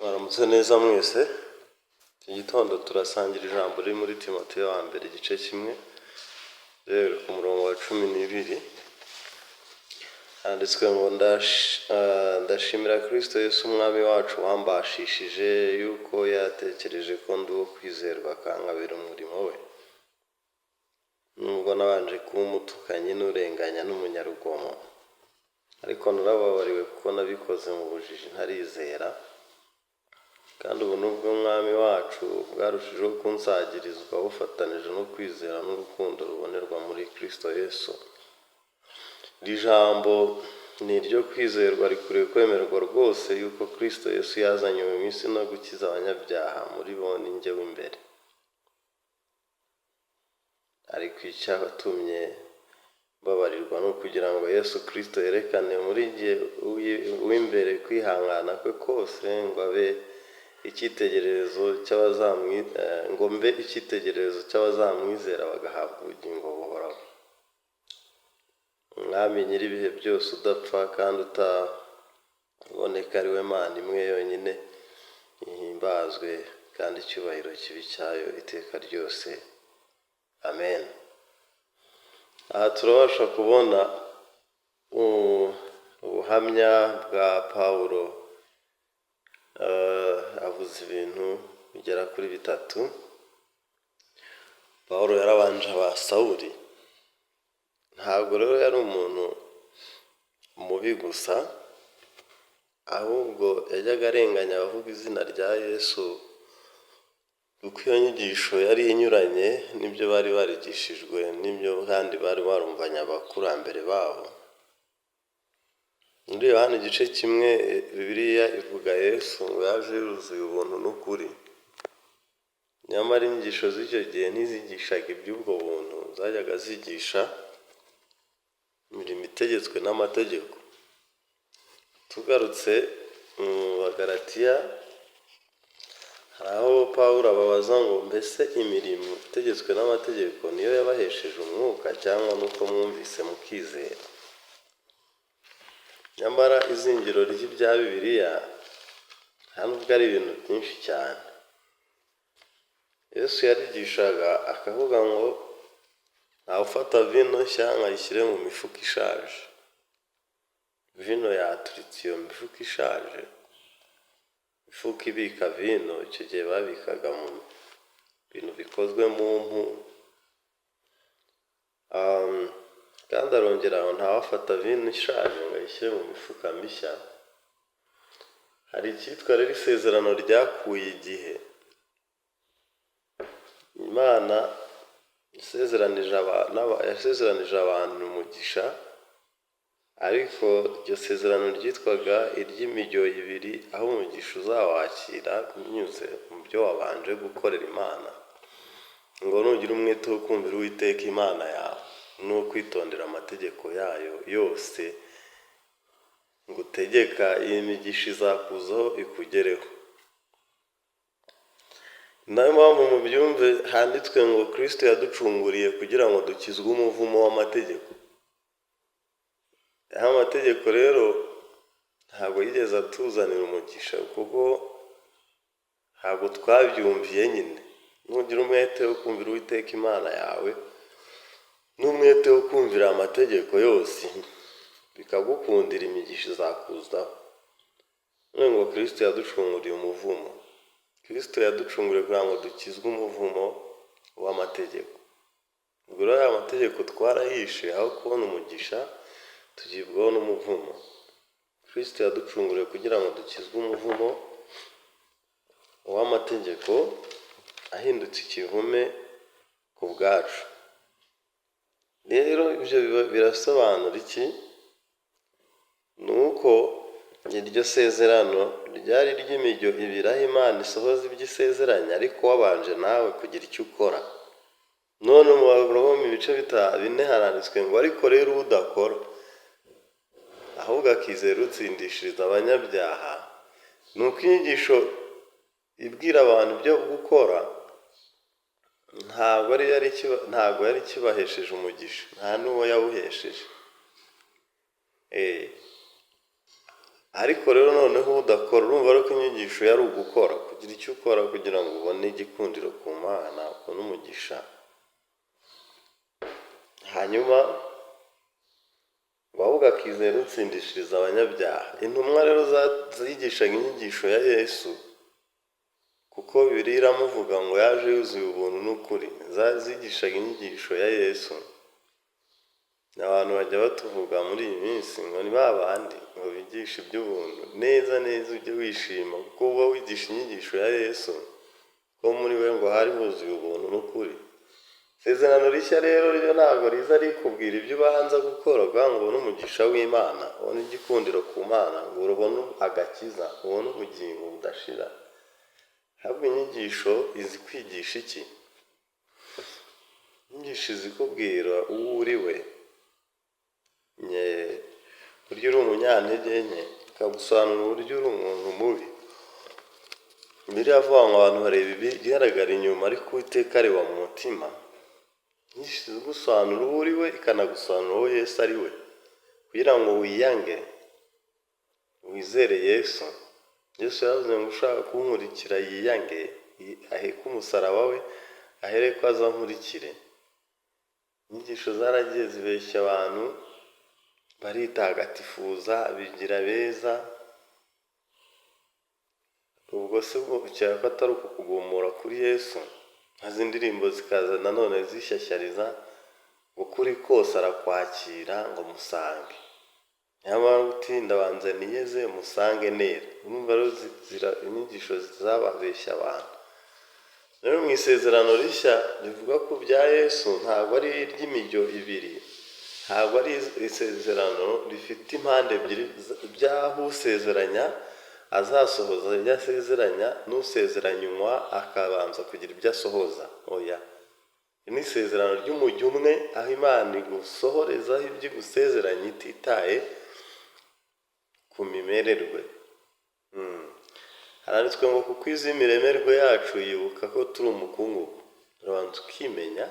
Mwaramutse neza mwese. Iki gitondo turasangira ijambo riri muri Timoteyo wa mbere, igice 1, rero ku murongo wa 12, handitswe ngo: "Ndashimira Kristo Yesu Umwami wacu wambashishije, yuko yatekereje ko ndi uwo kwizerwa, akankabira umurimo we, nubwo nabanje kuba umutukanyi n'urenganya n'umunyarugomo. Ariko narababariwe kuko nabikoze mu bujiji ntarizera. Kandi ubuntu bw'Umwami wacu bwarushijeho kunsagirizwa bufatanije no kwizera n'urukundo rubonerwa muri Kristo Yesu." Iri jambo ni iryo kwizerwa, rikwiriye kwemerwa rwose, yuko Kristo Yesu yazanywe mu isi no gukiza abanyabyaha, muri bo ni njye w'imbere. Ariko icyatumye mbabarirwa ni ukugira ngo Yesu Kristo yerekane muri jye w'imbere kwihangana kwe kose, ngo abe icyitegererezo cy'abazamwi ngo mbe icyitegererezo cy'abazamwizera bagahabwa ubugingo buhoraho. Umwami nyir'ibihe byose, udapfa kandi utaboneka, ari we Mana imwe yonyine, ihimbazwe kandi icyubahiro kibe icyayo iteka ryose. Amen. Aha turabasha kubona ubuhamya bwa Pawulo. Avuze ibintu bigera kuri bitatu. Pawulo yarabanje aba Sawuli. Ntabwo rero yari umuntu mubi gusa, ahubwo yajyaga arenganya abavuga izina rya Yesu, kuko iyo nyigisho yari inyuranye n'ibyo bari barigishijwe n'ibyo kandi bari barumvanye abakurambere babo. Muri Yohana igice 1, Bibiliya ivuga Yesu ngo yaje yuzuye ubuntu n'ukuri. Nyamara inyigisho z'icyo gihe ntizigishaga iby'ubwo buntu, zajyaga zigisha imirimo itegetswe n'amategeko. Tugarutse mu Bagalatiya, hari aho Pawulo ababaza ngo: "Mbese imirimo itegetswe n'amategeko niyo yabahesheje umwuka, cyangwa nuko mwumvise mukizera?" Nyamara izingiro ry'ibya Bibiliya nta nubwo ari ibintu byinshi cyane. Yesu yarigishaga akavuga ngo: "Ntawe ufata vino nshya ngo ayishyire mu mifuka ishaje. Vino yaturitse iyo mifuka ishaje." Imifuka ibika vino icyo gihe babikaga mu bintu bikozwe mu mpu. Kandi arongera ngo: "Ntawafata vino ishaje ngo ayishyire mu mifuka mishya." Hari icyitwa rero isezerano ryakuye igihe. Imana yasezeranije abantu umugisha, ariko iryo sezerano ryitwaga iry'imijyo ibiri, aho umugisha uzawakira binyuze mu byo wabanje gukorera Imana. Ngo nugira umwete wo kumvira Uwiteka Imana yawe no kwitondera amategeko yayo yose ngutegeka, iyi migisha izakuzaho ikugereho. Nayo mpamvu mu byumve handitswe ngo Kristo yaducunguriye kugira ngo dukizwe umuvumo w'amategeko. Aya mategeko rero ntabwo yigeze atuzanira umugisha, kuko ntabwo twabyumviye nyine. Nugira umwete wo kumvira Uwiteka Imana yawe n'umwete wo kumvira amategeko yose, bikagukundira, imigisha izakuzaho. None ngo Kristo yaducunguriye umuvumo. Kristo yaducunguriye kugira ngo dukizwe umuvumo w'amategeko. Ubwo rero aya mategeko twarayishe, aho kubona umugisha tugibwaho n'umuvumo. Kristo yaducunguriye kugira ngo dukizwe umuvumo w'amategeko, ahindutse ikivume ku bwacu. Rero ibyo birasobanura iki? Ni uko iryo sezerano ryari iry'imijyo ibiri, aho Imana isohoza ibyo isezeranya, ariko wabanje nawe kugira icyo ukora. None mu Baroma ibice 4 haranditswe ngo: "Ariko rero udakora, ahubwo akizera utsindishiriza abanyabyaha." Ni uko inyigisho ibwira abantu ibyo gukora ntabwo yari ikibahesheje umugisha, nta n'uwo yawuhesheje. Ariko rero noneho udakora, urumva rero ko inyigisho yari ugukora, kugira icyo ukora kugira ngo ubone igikundiro ku Mana, ubone umugisha. Hanyuma ngo akizera utsindishiriza abanyabyaha. Intumwa rero zigishaga inyigisho ya Yesu, kuko Bibiliya iramuvuga ngo yaje yuzuye ubuntu n'ukuri. Zigishaga inyigisho ya Yesu. Abantu bajya batuvuga muri iyi minsi ngo ni ba bandi ngo bigishe iby'ubuntu. Neza neza ujye wishima kuko uba wigisha inyigisho ya Yesu, ko muri we ngo hari huzuye ubuntu n'ukuri. Isezerano rishya rero ryo ntabwo riza rikubwira ibyo ubanza gukora kugira ngo ubone umugisha w'Imana, ubone igikundiro ku Mana, ngo ubone agakiza, ubone ubugingo budashira. Ahubwo inyigisho izi kwigisha iki? Inyigisho izi kubwira uwo uri we, uburyo uri umunyantege nke, ikagusobanurira uburyo uri umuntu mubi. Bibiliya iravuga ngo abantu bareba ibigaragara inyuma ariko Uwiteka areba mu mutima. Inyigisho izi gusobanura uwo uri we, ikanagusobanurira uwo Yesu ari we, kugira ngo wiyange, wizere Yesu. Yesu yaravuze ngo ushaka kunkurikira yiyange, aheke umusaraba we, ahereko aza ankurikire. Inyigisho zaragiye zibeshya abantu, baritagatifuza, bigira beza. Ubwo se ukeka ko atari ukukugumura kuri Yesu? Maze indirimbo zikaza nanone zishyashyariza, ukuri kose arakwakira ngo musange. Nyamara utinda banza niyeze musange nera. Urumva rero inyigisho zababeshya abantu. Rero mu isezerano rishya rivuga ku bya Yesu, ntabwo ari iry'imijyo ibiri, ntabwo ari isezerano rifite impande ebyiri by'aho usezeranya azasohoza ibyo asezeranya, n'usezeranywa akabanza kugira ibyo asohoza. Oya, ni isezerano ry'umujyo umwe, aho Imana igusohorezaho ibyo igusezeranya ititaye ku mimererwe. Haranditswe ngo kuko izi miremerwe yacu yibuka ko turi umukungugu. Urabanza ukimenya,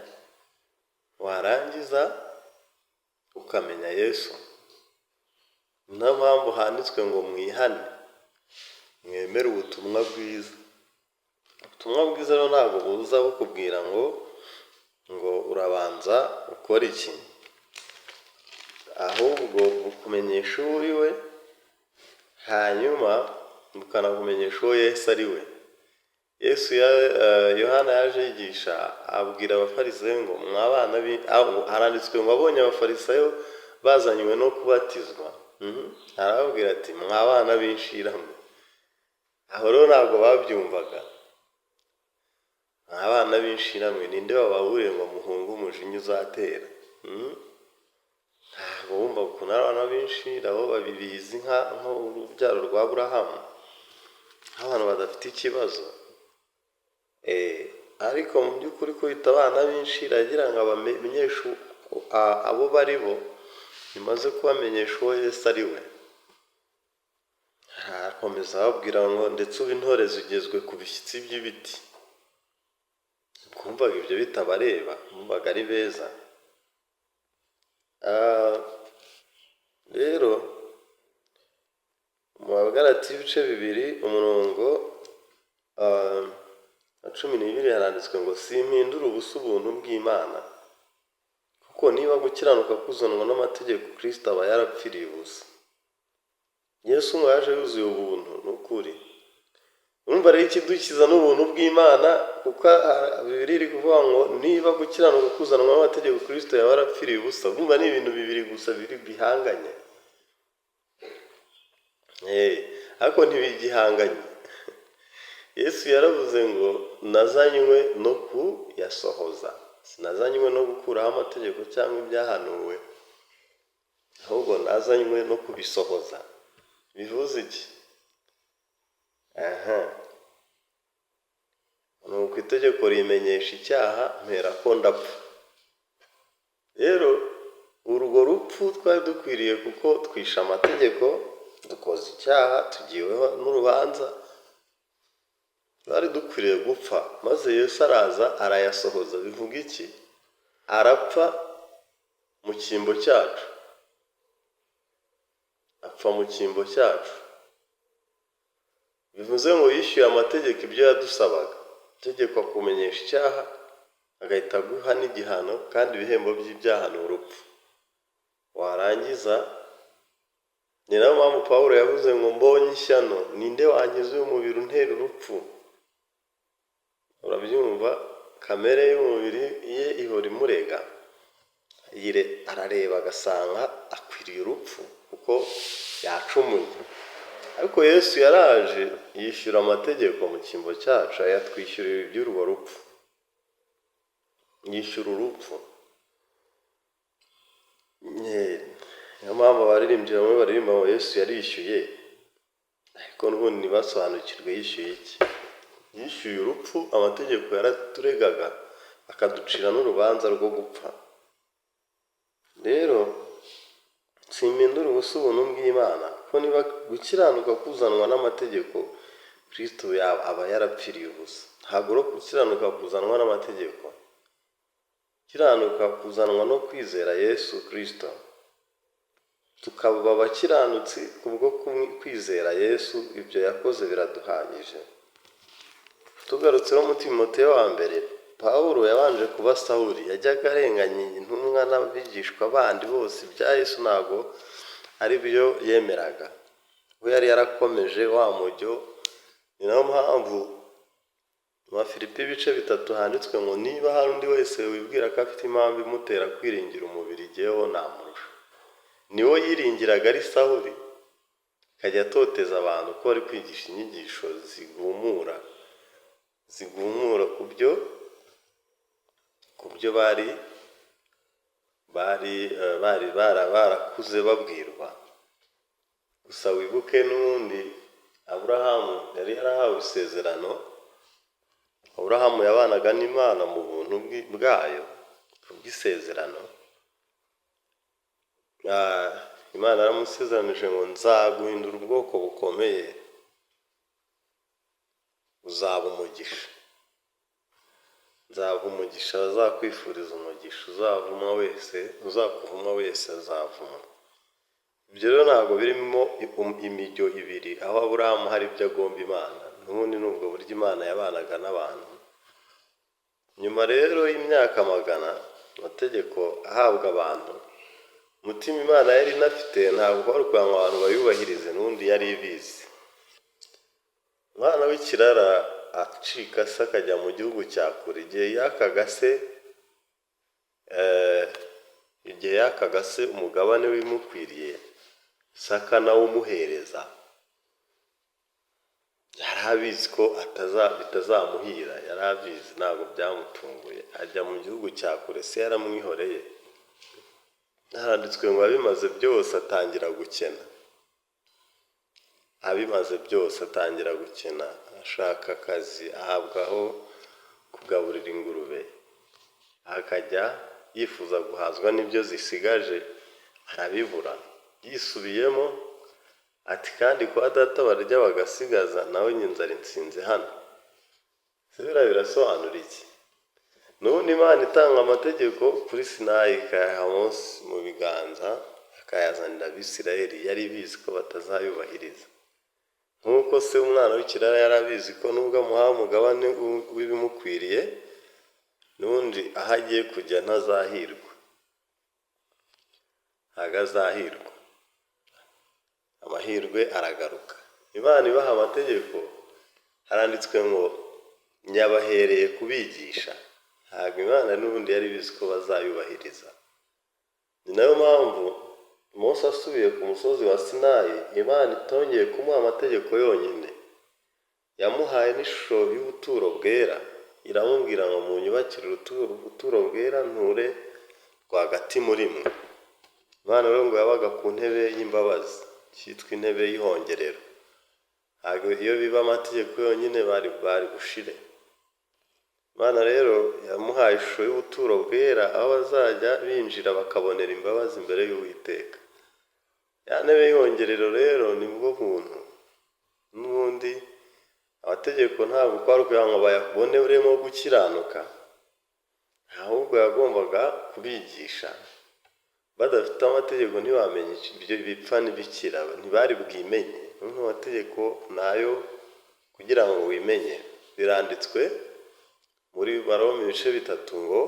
warangiza ukamenya Yesu. Niyo mpamvu handitswe ngo mwihane, mwemere ubutumwa bwiza. Ubutumwa bwiza rero ntabwo buza bukubwira ngo urabanza ukore iki, ahubwo bukumenyesha uwo uri we, hanyuma bukanakumenyesha uwo Yesu ari we. Yesu Yohana yaje yigisha abwira abafarisayo ngo mwabana, haranditswe ngo abonye abafarisayo bazanywe no kubatizwa, arababwira ati mwabana b'inshiramo. Aho rero ntabwo babyumvaga. Abana b'inshiramo ninde bababuriye ngo muhunge umujinya uzatera? Ntabwo bumva ukuntu ari abana b'inshira, bo babizi nk'urubyaro rwa Aburahamu, nk'abantu badafite ikibazo. Ariko mu by'ukuri kwita abana b'inshira agira ngo abamenyeshe abo bari bo, bimaze kubamenyesha uwo Yesu ari we. Arakomeza ababwira ngo ndetse ubu intore zigezwe ku bishyitsi by'ibiti. Kumvaga ibyo bitabareba, bumvaga ari beza. Rero mu Bagalati ibice 2 umurongo wa 12 haranditswe ngo simpindura ubusa ubuntu bw'Imana, kuko niba gukiranuka kuzanwa n'amategeko, Kristo aba yarapfiriye ubusa. Yesu ngo yaje yuzuye ubuntu n'ukuri. Urumva rero ikidukiza n'ubuntu bw'Imana, kuko Bibiliya iri kuvuga ngo niba gukiranuka kuzanwa n'amategeko, Kristo yaba yarapfiriye ubusa. Urumva ni ibintu bibiri gusa biri bihanganye, ariko ntibigihanganye. Yesu yaravuze ngo nazanywe no kuyasohoza, sinazanywe no gukuraho amategeko cyangwa ibyahanuwe, ahubwo nazanywe no kubisohoza. Bivuze iki? Aha ni uko itegeko rimenyesha icyaha, mpera ko ndapfa. Rero urwo rupfu twari dukwiriye, kuko twishe amategeko, dukoze icyaha, tugiweho n'urubanza, twari dukwiriye gupfa. Maze Yesu araza arayasohoza. Bivuga iki? Arapfa mu cyimbo cyacu, apfa mu cyimbo cyacu. Bivuze ngo yishyuye amategeko ibyo yadusabaga. Itegeko akumenyesha icyaha, agahita aguha n'igihano, kandi ibihembo by'ibyaha ni urupfu. Warangiza, ni nayo mpamvu Pawulo yavuze ngo mbonye ishyano, ninde wankiza uyu mubiri untera urupfu? Urabyumva, kamere y'umubiri ye ihora imurega, arareba agasanga akwiriye urupfu kuko yacumuye. Ariko Yesu yaraje yishyura amategeko mu cyimbo cyacu, ayatwishyurira iby'urwo rupfu, yishyura urupfu. Niyo mpamvu abaririmbyi bamwe baririmba ngo Yesu yarishyuye, ariko n'ubundi ntibasobanukirwe yishyuye iki. Yishyuye urupfu, amategeko yaraturegaga akaducira n'urubanza rwo gupfa. Rero simpindura ubusa ubuntu bw'Imana, kuko niba gukiranuka kuzanwa n'amategeko, Kristo aba yarapfiriye ubusa. Ntabwo rero gukiranuka kuzanwa n'amategeko, gukiranuka kuzanwa no kwizera Yesu Kristo, tukaba abakiranutsi kubwo kwizera Yesu, ibyo yakoze biraduhagije. Tugarutse mu Timoteyo wa mbere, Pawulo yabanje kuba Sawuli, yajyaga arenganya intumwa n'abigishwa bandi bose, ibya Yesu ntabwo ari byo yemeraga. We yari yarakomeje wa mujyo, ni nayo mpamvu mu Bafilipi ibice 3 handitswe ngo niba hari undi wese wibwira ko afite impamvu imutera kwiringira umubiri, jyeweho namurusha. Niwo yiringiraga ari Sawuli, akajya atoteza abantu ko bari kwigisha inyigisho zigumura, zigumura ku byo bari bari bari barakuze babwirwa. Gusa wibuke n'ubundi Aburahamu yari yarahawe isezerano, Aburahamu yabanaga n'Imana mu buntu bwayo kubw'isezerano. Imana yaramusezeranije ngo nzaguhindura ubwoko bukomeye, uzaba umugisha, nzaha umugisha abazakwifuriza umugisha, uzavumwa wese, uzakuvuma wese azavumwa. Ibyo rero ntabwo birimo imijyo ibiri, aho Aburahamu hari ibyo agomba Imana, n'ubundi ni ubwo buryo Imana yabanaga n'abantu. Nyuma rero y'imyaka 100, amategeko ahabwa abantu, umutima Imana yari inafite ntabwo kwari ukugira ngo abantu bayubahirize, n'ubundi yari ibizi. Umwana w'ikirara acika se akajya mu gihugu cya kure, igihe yakaga se umugabane w'imukwiriye, se akanawumuhereza, yari abizi ko bitazamuhira, yari abizi, ntabwo byamutunguye, ajya mu gihugu cya kure, se yaramwihoreye. Haranditswe ngo abimaze byose atangira gukena, abimaze byose atangira gukena, ashaka akazi, ahabwa aho kugaburira ingurube, akajya yifuza guhazwa n'ibyo zisigaje, arabibura. Yisubiyemo ati kandi kwa data barya bagasigaza, nawe inzara insinze hano. Biriya birasobanura iki? N'ubundi Imana itanga amategeko kuri Sinayi, ikayaha Mose mu biganza, akayazanira Abisirayeli, yari ibizi ko batazayubahiriza. Nk'uko se umwana w'ikirara yari abizi ko nubwo amuhaye umugabane w'ibimukwiriye, n'ubundi aho agiye kujya ntazahirwa, ntabwo azahirwa, amahirwe aragaruka. Imana ibaha amategeko, haranditswe ngo nyabahereye kubigisha, ntabwo Imana n'ubundi yari ibizi ko bazayubahiriza. Ni nayo mpamvu Mose asubiye ku musozi wa Sinayi, Imana itongeye kumuha amategeko yonyine, yamuhaye n'ishusho y'ubuturo bwera, iramubwira ngo munyubakire ubuturo bwera nture rwagati muri mwe. Imana rero ngo yabaga ku ntebe y'imbabazi, cyitwa intebe y'ihongerero. Ntabwo iyo biba amategeko yonyine bari bushire. Imana rero yamuhaye ishusho y'ubuturo bwera, aho bazajya binjira bakabonera imbabazi imbere y'Uwiteka. Ya ntebe y'ihongerero rero nibwo buntu. N'ubundi amategeko ntabwo kwari ukugira ngo bayaboneremo gukiranuka, ahubwo yagombaga kubigisha. Badafite amategeko ntibamenye ibyo bipfa n'ibikira, ntibari bwimenye. Noneho amategeko nayo Kugira ngo wimenye, biranditswe muri Baroma ibice 3 ngo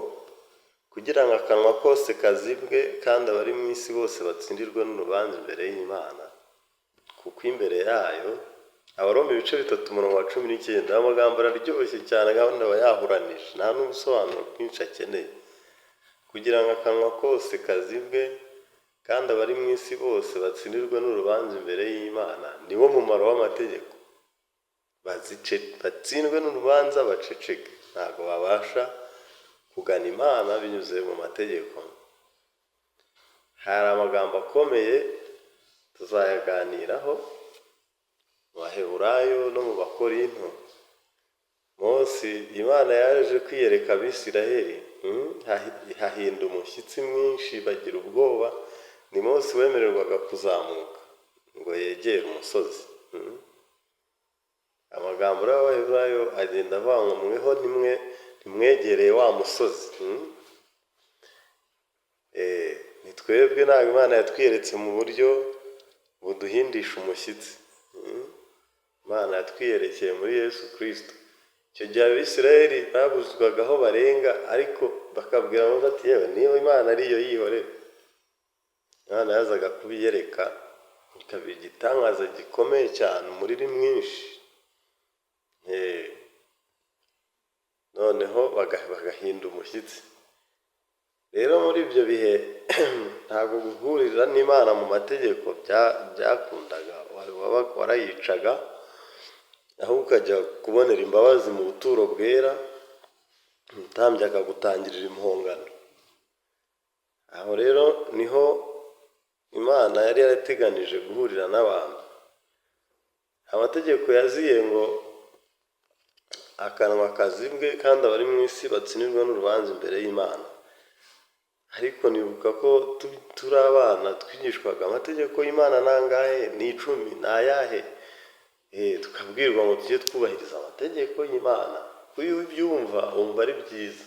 kugira ngo akanwa kose kazibwe kandi abari mu isi bose batsindirwe n'urubanza imbere y'Imana, kuko imbere yayo. Abaroma ibice 3 umurongo wa 19. Amagambo araryoshye cyane kandi aba yahuranije, nta n'ubusobanuro bwinshi akeneye. Kugira ngo akanwa kose kazibwe kandi abari mu isi bose batsindirwe n'urubanza imbere y'Imana, niwo mumaro w'amategeko. Batsindwe n'urubanza baceceke, ntabwo babasha kugana Imana binyuze mu mategeko. Hari amagambo akomeye tuzayaganiraho mu Baheburayo no mu Bakorinto. Mose, Imana yaje kwiyereka Abisiraheli, hahinda umushyitsi mwinshi, bagira ubwoba. Ni Mose wemererwaga kuzamuka ngo yegere umusozi. Amagambo y'Abaheburayo agenda avuga ngo mweho ntimwegereye wa musozi. Ni twebwe, ntabwo Imana yatwiyeretse mu buryo buduhindisha umushyitsi. Imana yatwiyerekeye muri Yesu Kirisito. Icyo gihe Abisirayeli babuzwaga aho barenga, ariko bakabwira Mose ati yewe niba Imana ariyo yihorere. Imana yazaga kubiyereka ikaba igitangaza gikomeye cyane, umuriri mwinshi. Noneho bagahinda umushyitsi. Rero muri ibyo bihe ntabwo guhurira n'Imana mu mategeko byakundaga, warayicaga, ahubwo ukajya kubonera imbabazi mu buturo bwera, umutambyi akagutangirira impongano. Aho rero niho Imana yari yarateganije guhurira n'abantu. Amategeko yaziye ngo akanwa kazibwe kandi abari mu isi batsindirwe n'urubanza imbere y'Imana. Ariko nibuka ko turi abana twigishwaga amategeko y'Imana ni angahe? Ni 10, ni ayahe? Tukabwirwa ngo tujye twubahiriza amategeko y'Imana. Kuko iyo ubyumva wumva ari byiza.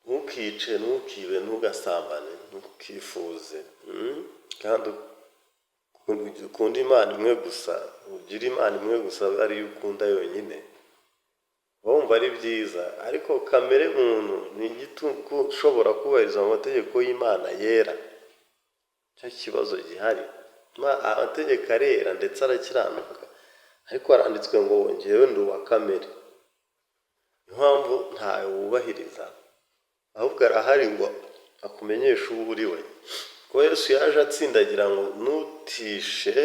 Ntukice, ntukibe, ntugasambane, ntukifuze, kandi ukunde Imana imwe gusa, ugire Imana imwe gusa ariyo ukunda yonyine. Wumva ari byiza, ariko kamere muntu ni ushobora kubahiriza amategeko y'Imana yera. Icyo kibazo gihari. Amategeko arera ndetse arakiranuka, ariko haranditswe ngo njyewe ndi uwa kamere. Niyo mpamvu ntawe wubahiriza, ahubwo arahari ngo akumenyeshe uwo uri we. Ko Yesu yaje atsindagira ngo nutishe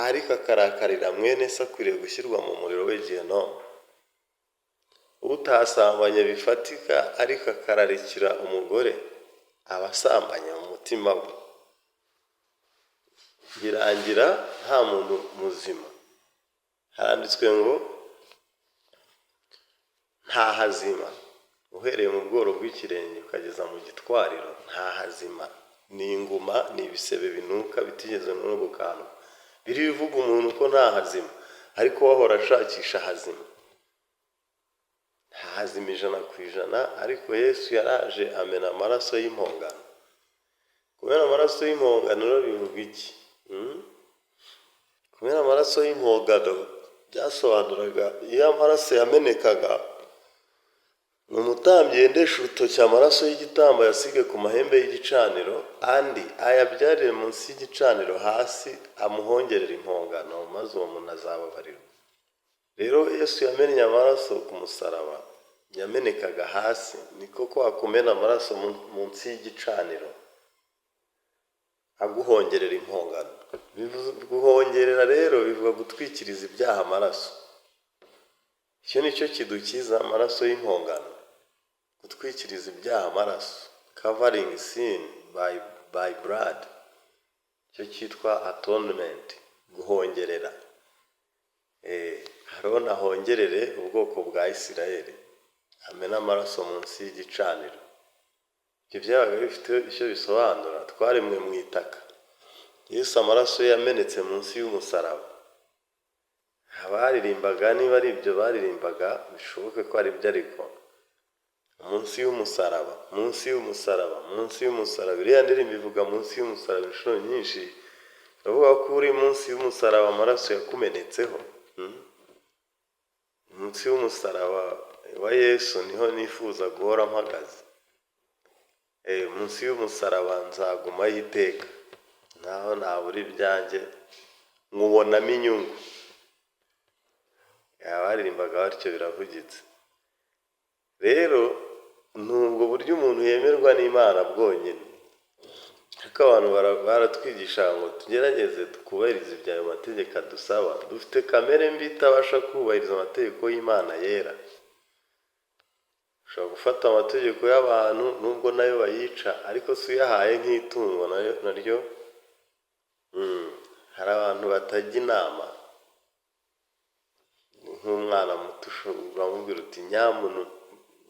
ariko akarakarira mwene se akwiriye gushyirwa mu muriro w'igihenomu. Utasambanye bifatika ariko akararikira umugore aba asambanye mu mutima we. Birangira nta muntu muzima. Handitswe ngo nta hazima, uhereye mu bworo bw'ikirenge ukageza mu gitwariro nta hazima, ni inguma, ni ibisebe binuka bitigeze no gukandwa. Biri bivuga umuntu ko nta hazima, ariko we ahora ashakisha hazima. Nta hazima 100%, ariko Yesu yaraje amena amaraso y'impongano. Kumena amaraso y'impongano rero bivuga iki? Kumena amaraso y'impongano byasobanuraga iyo amaraso yamenekaga, umutambyi yendesha urutoki amaraso y'igitambo yasige ku mahembe y'igicaniro, andi ayabyarire munsi y'igicaniro hasi, amuhongerere impongano, maze uwo muntu azababarirwa. Rero Yesu yamennye amaraso ku musaraba, yamenekaga hasi, niko kwa kumena amaraso munsi y'igicaniro, aguhongerera impongano. Guhongerera rero bivuga gutwikiriza ibyaha amaraso. Icyo ni cyo kidukiza, amaraso y'impongano. Gutwikiriza ibyaha amaraso, covering sin by blood, icyo cyitwa atonement, guhongerera. Aroni ahongerere ubwoko bwa Isirayeli, amena amaraso munsi y'igicaniro. Ibyo byabaga bifite icyo bisobanura. Twaremwe mu itaka. Yesu amaraso ye yamenetse munsi y'umusaraba. Abaririmbaga, niba ari ibyo baririmbaga, bishoboke ko ari byo, ariko munsi y'umusaraba, munsi y'umusaraba, munsi y'umusaraba. Iriya ndirimbo ivuga munsi y'umusaraba inshuro nyinshi, iravuga ko uri munsi y'umusaraba amaraso yakumenetseho. Munsi y'umusaraba wa Yesu niho nifuza guhora mpagaze. Munsi y'umusaraba nzagumayo iteka, naho nabura ibyanjye nywubonamo inyungu. Abaririmbaga batyo biravugitse. Rero ni ubwo buryo umuntu yemerwa n'Imana bwonyine. Ariko abantu baratwigisha ngo tugerageze twubahirize ibyo ayo mategeko adusaba. Dufite kamere mbi itabasha kubahiriza amategeko y'Imana yera. Ushobora gufata amategeko y'abantu nubwo nayo bayica, ariko si uyahaye nk'itungo nayo naryo. Hari abantu batajya inama, nk'umwana muto uramubwira uti nyamuntu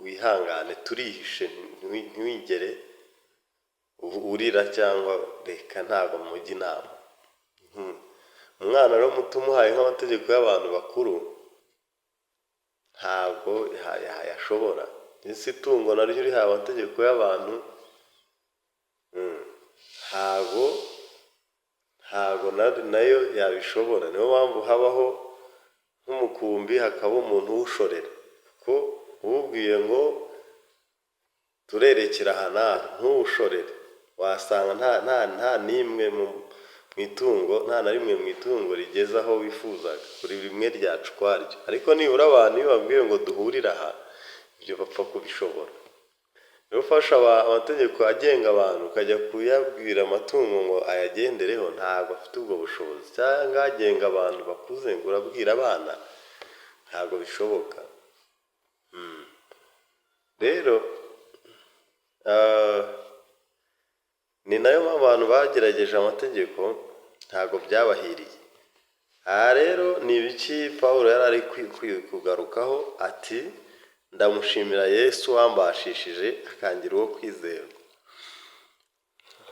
wihangane turihishe, ntiwigere urira cyangwa reka ntabwo mujya inama. Umwana rero muto umuhaye nk'amategeko y'abantu bakuru ntabwo yayashobora. Ese itungo naryo rihaye amategeko y'abantu, ntabwo nayo yabishobora. Niyo mpamvu habaho nk'umukumbi hakaba umuntu uwushorera, kuko uwubwiye ngo turerekera aha n'aha ntuwushorere, wasanga nta n'imwe mu itungo, nta na rimwe mu itungo rigeze aho wifuzaga, buri rimwe ryaca ukwaryo. Ariko nibura abantu iyo babwiwe ngo duhurire aha, ibyo bapfa kubishobora. Rero ufashe amategeko agenga abantu ukajya kuyabwira amatungo ngo ayagendereho, ntabwo afite ubwo bushobozi. Cyangwa agenga abantu bakuze ngo urabwira abana, ntabwo bishoboka. Rero ni nayo mpamvu abantu bagerageje amategeko ntabwo byabahiriye. Aha rero ni ibiki Pawulo yari ari kugarukaho ati ndamushimira Yesu wambashishije akangira uwo kwizerwa.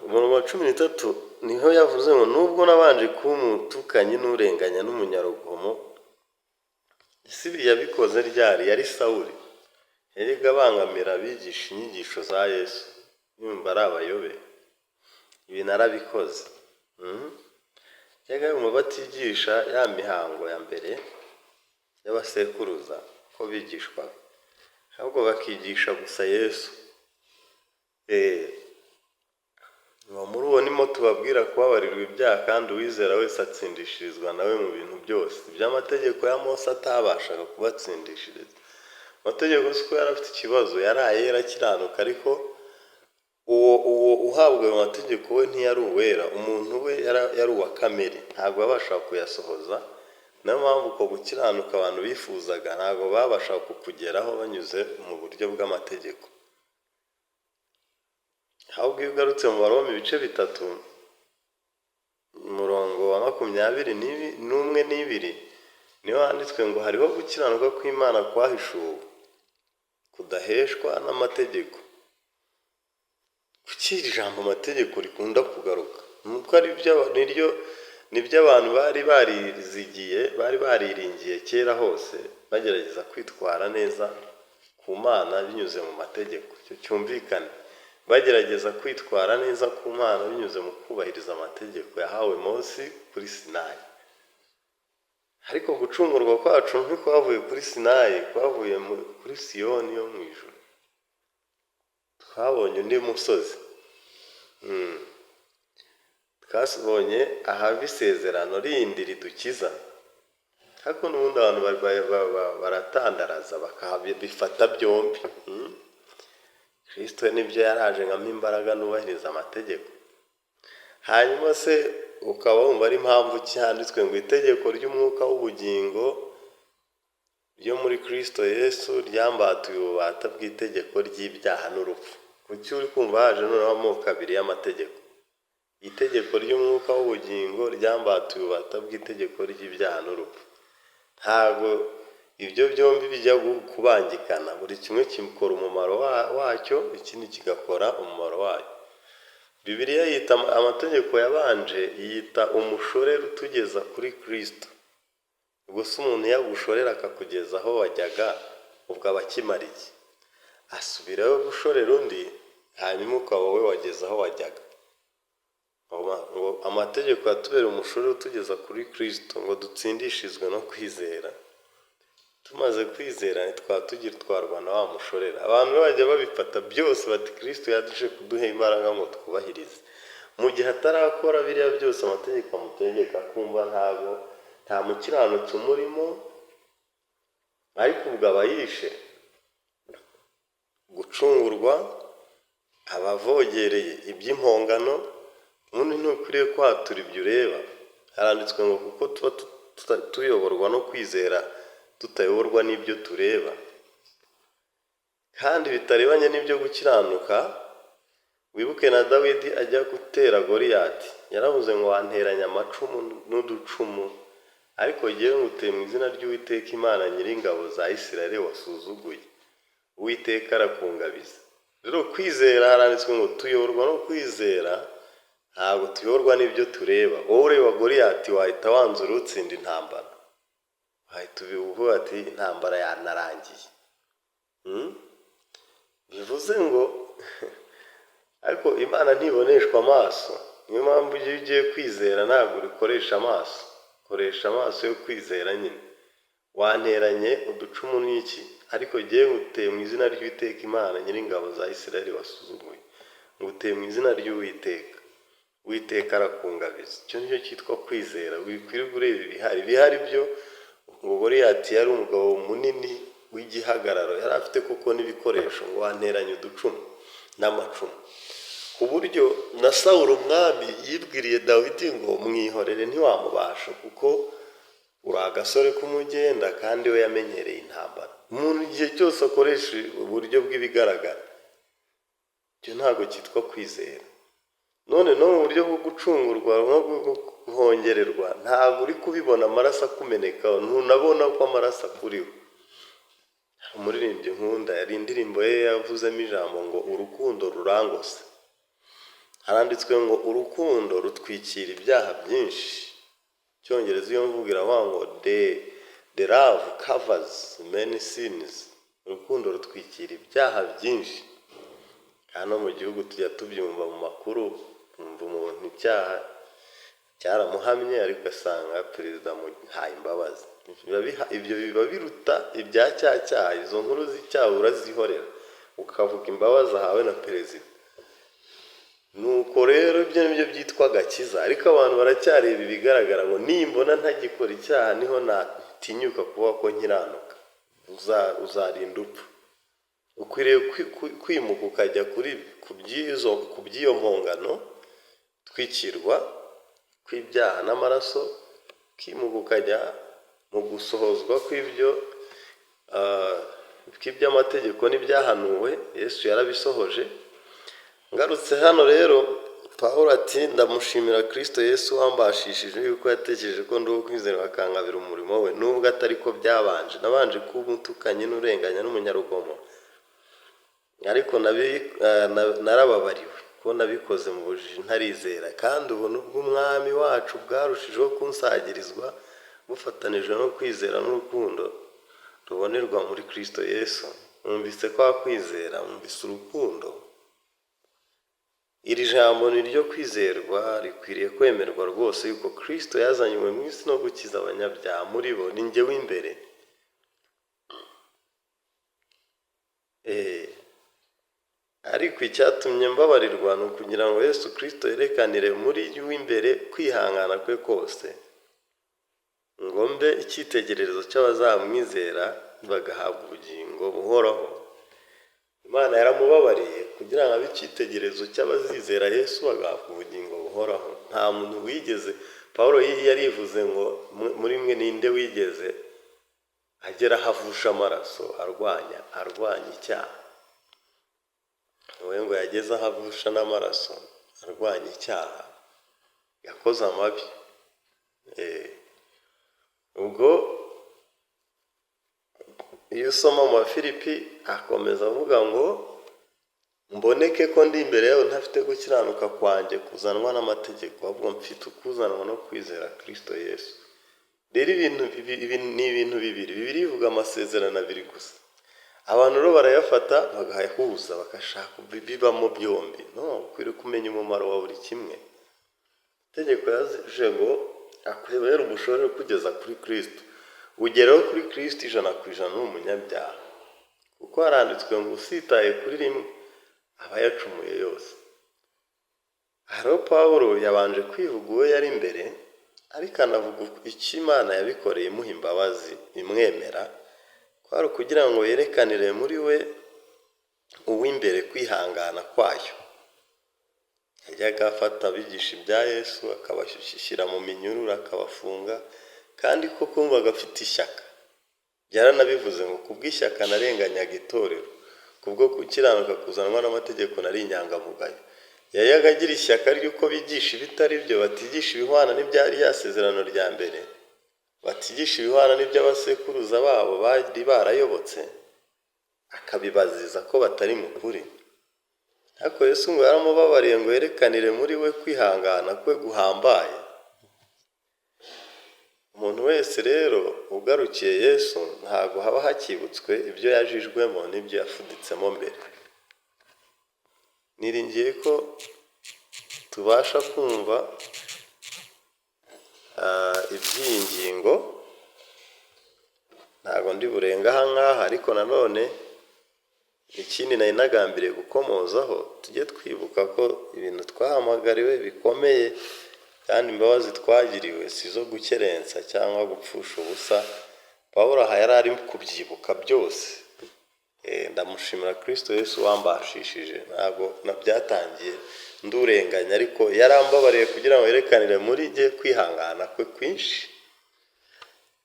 Umurongo wa 13 niho yavuze ngo nubwo nabanje kuba umutukanyi n'urenganya n'umunyarugomo. Ese ibi yabikoze ryari? Yari Sawuli. Yajyaga abangamira abigisha inyigisho za Yesu, yumva ari abayobe. Ibi narabikoze. Yajyaga yumva batigisha ya mihango ya mbere y'abasekuruza ko bigishwaga, ahubwo bakigisha gusa Yesu. Muri uwo nimo tubabwira kubabarirwa ibyaha, kandi uwizera wese atsindishirizwa nawe mu bintu byose, iby'amategeko ya Mose atabashaga kubatsindishiriza. Amategeko si uko yari afite ikibazo, yari ayera akiranuka, ariko uwo uhabwa ayo mategeko we ntiyari uwera, umuntu we yari uwa kamere, ntabwo yabashaga kuyasohoza. Niyo mpamvu uko gukiranuka abantu bifuzaga ntabwo babashaga kukugeraho banyuze mu buryo bw'amategeko. Ahubwo iyo ugarutse mu Baroma ibice 3, umurongo wa 21 n'ibiri, niho handitswe ngo hariho gukiranuka kw'Imana kwahishuwe kudaheshwa n'amategeko. Kuki iri jambo amategeko rikunda kugaruka? Nuko ari nibyo abantu bari barizigiye, bari bariringiye kera hose, bagerageza kwitwara neza ku Mana binyuze mu mategeko. Icyo cyumvikane, bagerageza kwitwara neza ku Mana binyuze mu kubahiriza amategeko yahawe Mose kuri Sinayi. Ariko gucungurwa kwacu ntikwavuye kuri Sinayi, kwavuye kuri Siyoni yo mu ijuru. Twabonye undi musozi, twabonye ahava isezerano rindi ridukiza. Ariko n'ubundi abantu baratandaraza bakabifata byombi. Kristo nibyo yaraje nkamo imbaraga nubahiriza amategeko. Hanyuma se ukaba wumva ari impamvu ki handitswe ngo itegeko ry'umwuka w'ubugingo ryo muri Kristo Yesu ryambatuye ububata bw'itegeko ry'ibyaha n'urupfu? Kuki uri kumva haje noneho amoko abiri y'amategeko? Itegeko ry'umwuka w'ubugingo ryambatuye ububata bw'itegeko ry'ibyaha n'urupfu. Ntabwo ibyo byombi bijya kubangikana, buri kimwe gikora umumaro wacyo, ikindi kigakora umumaro wacyo. Bibiliya yita amategeko yabanje, yita umushorera utugeza kuri Kristo. Ubwo se umuntu yagushorera akakugeza aho wajyaga, ubwo aba akimara iki? Asubirayo gushorera undi, hanyuma ukaba wowe wageze aho wajyaga. Ngo amategeko yatubereye umushorera utugeza kuri Kristo, ngo dutsindishirizwe no kwizera. Tumaze kwizera, ntitwaba tugitwarwa na wa mushorera. Abantu bajya babifata byose bati: "Kristo yaje kuduha imbaraga ngo twubahirize." Mu gihe atarakora biriya byose amategeko amutegeka, akumva ntabwo nta mukiranutsi umurimo, ariko ubwo aba yishe gucungurwa, aba avogereye iby'impongano. Ubundi ntukwiriye kwatura ibyo ureba. Haranditswe ngo kuko tuba tuyoborwa no kwizera, tutayoborwa n'ibyo tureba, kandi bitarebanye n'ibyo gukiranuka. Wibuke na Dawidi ajya gutera Goriyati, yaravuze ngo: "Wanteranya amacumu n'uducumu, ariko jyewe nguteye mu izina ry'Uwiteka Imana Nyiringabo za Isirayeli wasuzuguye. Uwiteka arakungabiza." Rero kwizera, haranditswe ngo tuyoborwa no kwizera, ntabwo tuyoborwa n'ibyo tureba. Wowe ureba Goriyati wahita wanzura utsinda intambara, wahita uvuga ati: "Intambara yanarangiye." Bivuze ngo ariko Imana ntiboneshwa amaso. Niyo mpamvu iyo ugiye kwizera ntabwo urikoresha amaso, koresha amaso yo kwizera nyine. "Wanteranye uducumu n'iki, ariko jyewe nguteye mu izina ry'Uwiteka Imana Nyiringabo za Isirayeli wasuzuguye. Nguteye mu izina ry'Uwiteka, Uwiteka arakungabiza." Icyo nicyo cyitwa kwizera. Wikwirirwa ureba ibihari. Ibihari byo ngo Goriyati yari umugabo munini w'igihagararo, yari afite koko n'ibikoresho, ngo: "Wanteranye uducumu n'amacumu," ku buryo na Sawuli umwami yibwiriye Dawidi ngo: "Mwihorere, ntiwamubasha kuko uri agasore k'umugenda, kandi we yamenyereye intambara." Umuntu igihe cyose akoresha uburyo bw'ibigaragara, icyo ntabwo cyitwa kwizera. None no mu buryo bwo gucungurwa no guhongererwa, ntabwo uri kubibona amaraso akumenekaho, ntunabona ko amaraso akuriho. Umuririmbyi nkunda yari indirimbo ye yavuzemo ijambo ngo: "Urukundo rurangose." Haranditswe ngo urukundo rutwikira ibyaha byinshi. Icyongereza iyo mvugo iravuga ngo "The love covers many sins." Urukundo rutwikira ibyaha byinshi. Hano mu gihugu tujya tubyumva mu makuru, twumva umuntu icyaha cyaramuhamye, ariko ugasanga perezida amuhaye imbabazi. Ibyo biba biruta ibya cya cyaha. Izo nkuru z'icyaha urazihorera, ukavuga imbabazi ahawe na perezida. Nuko rero ibyo nibyo byitwa agakiza. Ariko abantu baracyareba ibigaragara, ngo: "Nimbona ntagikora icyaha niho natinyuka kuvuga ko nkiranuka." Uzarinda upfa. Ukwiriye kwimuka ukajya kuri ku by'iyo mpongano, twikirwa kw'ibyaha n'amaraso, ukimuka ukajya mu gusohozwa kw'ibyo kw'iby'amategeko n'ibyahanuwe. Yesu yarabisohoje. Ngarutse hano rero, Pawulo ati: "Ndamushimira Kristo Yesu wambashishije yuko yatekereje ko ndi uwo kwizera, akangabira umurimo we, nubwo atari ko byabanje. Nabanje kuba umutukanyi n'urenganya n'umunyarugomo, ariko narababariwe ko nabikoze mu bujiji ntarizera. Kandi ubuntu bw'Umwami wacu bwarushijeho kunsagirizwa bufatanijwe no kwizera n'urukundo rubonerwa muri Kristo Yesu." Mwumvise kwa kwizera, mwumvise urukundo. Iri jambo ni ryo kwizerwa, rikwiriye kwemerwa rwose, yuko Kristo yazanywe mu isi no gukiza abanyabyaha, muri bo ni njye w'imbere. Ariko icyatumye mbabarirwa ni ukugira ngo Yesu Kristo yerekanire muri w'imbere kwihangana kwe kose, ngo mbe icyitegererezo cy'abazamwizera bagahabwa ubugingo buhoraho. Imana yaramubabariye kugira ngo abe icyitegererezo cy'abazizera Yesu bagahabwa ubugingo buhoraho. Nta muntu wigeze, Paul yarivuze ngo: "Muri mwe ninde wigeze agera aho avusha amaraso arwanya icyaha?" We ngo yageze aho avusha n'amaraso arwanya icyaha, yakoze amabi. Ubwo iyo usoma mu Bafilipi akomeza avuga ngo: "Mboneke ko ndi imbere yawe ntafite gukiranuka kwanjye kuzanwa n'amategeko, ahubwo mfite ukuzanwa no kwizera Kristo Yesu." Rero ibintu ibi ni ibintu bibiri. Bibiliya ivuga amasezerano abiri gusa. Abantu rero barayafata bagahuza, bagashaka bibamo byombi. No ukwiriye kumenya umumaro wa buri kimwe. Itegeko yaje ngo akubere umushorera ukugeza kuri Kristo. Ugeraho kuri Kristo 100% uri umunyabyaha, kuko haranditswe ngo usitaye kuri rimwe aba yacumuye yose. Aha rero Pawulo yabanje kwivuga uwo yari mbere, ariko anavuga icyo Imana yabikoreye imuha imbabazi imwemera, kwari ukugira ngo yerekanire muri we uw'imbere kwihangana kwayo. Yajyaga afata abigisha ibya Yesu akabashyira mu minyururu akabafunga, kandi koko wumvaga afite ishyaka. Yaranabivuze ngo kubw'ishyaka narenganyaga itorero, kubwo gukiranuka kuzanwa n'amategeko nari inyangamugayo. Yajyaga agira ishyaka ry'uko bigisha ibitari byo, batigisha ibihwana n'ibya rya sezerano rya mbere, batigisha ibihwana n'iby'abasekuruza babo bari barayobotse, akabibaziza ko batari mu kuri. Ariko Yesu ngo yaramubabariye ngo yerekanire muri we kwihangana kwe guhambaye. Umuntu wese rero ugarukiye Yesu ntabwo haba hakibutswe ibyo yajijwemo n'ibyo yafuditsemo mbere. Niringiye ko tubasha kumva iby'iyi ngingo, ntabwo ndi burenga aha ngaha, ariko nanone ikindi nari nagambiriye gukomozaho, tujye twibuka ko ibintu twahamagariwe bikomeye kandi imbabazi twagiriwe si izo gukerensa cyangwa gupfusha ubusa. Pawulo aha yari ari kubyibuka byose. Ndamushimira Kristo Yesu wambashishije, ntabwo byatangiye ndurenganya, ariko yarambabariye kugira ngo yerekanire muri jye kwihangana kwe kwinshi.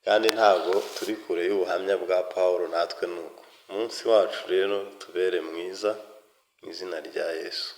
Kandi ntabwo turi kure y'ubuhamya bwa Pawulo, natwe nuko umunsi wacu rero tubere mwiza mu izina rya Yesu.